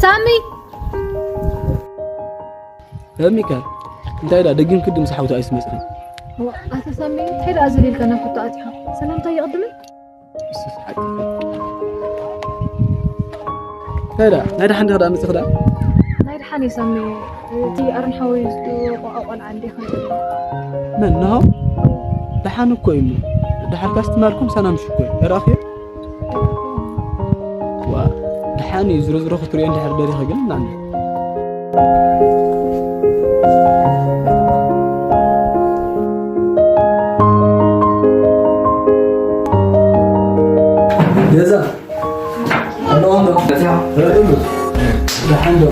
ሳሚ! ሚካል፣ እንታይ ደኣ ደጊም ክድምስ ሓውታ ኣይስመጽን? ዋ፣ ኣታ ሳሚ፣ እንታይ ደኣ ዘሊልካ ናብ ሕቶ ኣቲኻ? ሰላምታ ይቕድምን? እሱስ ሓቂ። እንታይ ደኣ፣ ናይ ደሓን ዲኻ ደኣ መጺኻ ደኣ? ናይ ደሓን እየ ሳሚ፣ እቲ ኣረን ሓወይ ዝጥውቖ ቆልዓ እንዲኻ። መን፣ ናሆም? ደሓን እኮ እዩ እሞ። ደሓር ካስ ትማልኩም ሰላም ሽኮይ። ራኺ? ዋ፣ ደሓን እዩ፣ ዝሮ ዝሮ ክትሪኦ እንድሕር ደሊኺ ግን ናኒ። ገዛ ኣለዎም ዶ? ደሓን ዶ?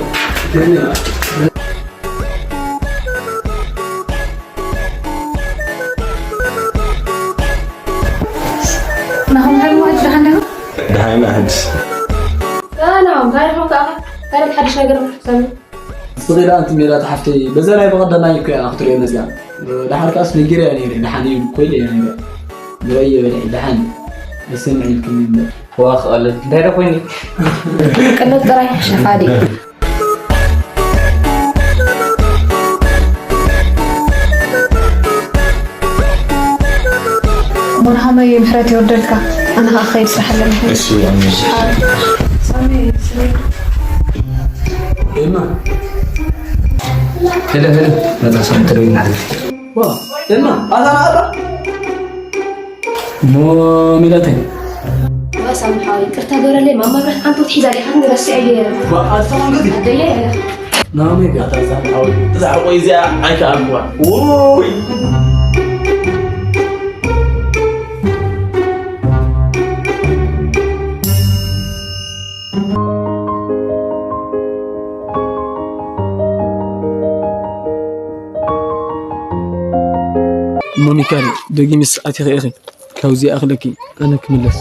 ናሆም፣ እንታይ ማለት ደሓን ዲኻ? ደሓን ኢና ሕጅስ። ናሆም፣ እንታይ ኢኹም ከኣ? እንታይ ሓድሽ ነገር ክትሰምዕ? ጽጌ ደኣ ኣንቲ ሜላት ሓፍተይ፣ በዛ ናይ በቐደማይ እኮ እያ ክትሪኦ መዚኣ። ደሓር ከኣስ ነጊረያ ነይረ፣ ደሓን እዩ እኮ ኢለ ነይረ። ንረእየ በልዒ፣ ደሓን እዩ። ኣይሰምዕን ኢልክኒ እምበር። ዋ፣ ክቐልድ። እንታይ ዶ ኮይኑ? ቅልጥ ጥራይ ሸፋዲ። መርሃመይ ምሕረት ይወርደልካ። ኣነ ኸዓ ክኸይድ ስራሕ ኣለኒ። እሺ፣ ኣሜን። ሳሚ፣ ስሚ። ኤማ። ሄሎ፣ ሄሎ። መጣ፣ ሳሚ፣ ትደውይና። ዋ፣ ኤማ፣ ኣታ ናቕራ? እሞ ሚላተይ። ዋ፣ ሳሚ ሓወይ፣ ይቅርታ ገረለይ፣ ማማ ብረት ኣንቶት ሒዛ ዲኻ? ንረስዐ እየ። ዋ፣ ኣታ ሳሚ፣ ኣደየ። ናሆም ይገ- ኣታ ሳሚ ሓወይ፣ እዛ ሓቆይ እዚኣ ኣይከኣልኩዋ። ውይ! እሞ ሚካል፣ ደጊምስ ኣቲኺ ኢኺ። ካብዚ ይኣኽለኪ፣ ኣነ ክምለስ።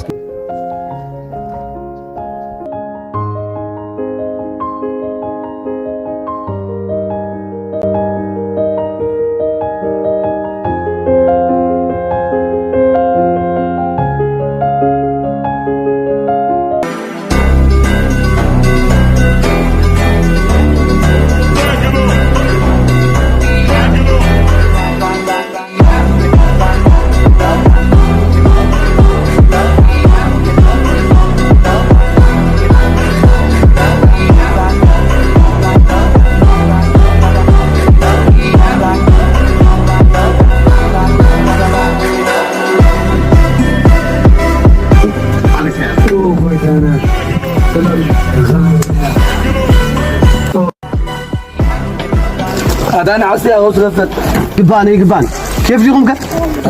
ኣታ ንዓስቲ ኣወት ረፈት። ግባን ይግባን። ኬፍ ዲኹም ከ?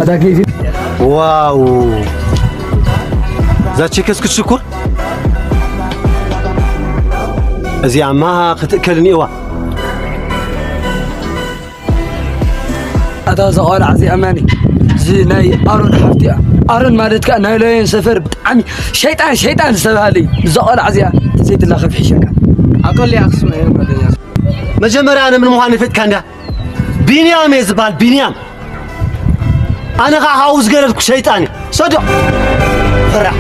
ኣታ ኬፍ። ዋው። እዛ ቼከስ ክትሽኩር? እዚኣማ ክትእከልኒ እዋ። ኣታ እዛ ቆልዓ እዚኣ ማን እዩ? እዚ ናይ ኣሮን ሓፍቲ እያ። ኣሮን ማለት ከኣ ናይ ሎየን ሰፈር ብጣዕሚ ሸይጣን፣ ሸይጣን ዝተባህለ እዩ። እዛ ቆልዓ እዚኣ ተዘይትላኸፍ ይሕሸካ። ኣቀሊ ኣክሱም እየ ጓደኛ። መጀመርያ ኣነ ምን ምዃን ይፈትካ እንዳ? ቢንያም እየ ዝበሃል፣ ቢንያም። ኣነ ኸዓ ካብኡ ዝገደድኩ ሸይጣን እየ። ሰዶ። ፈራሕ።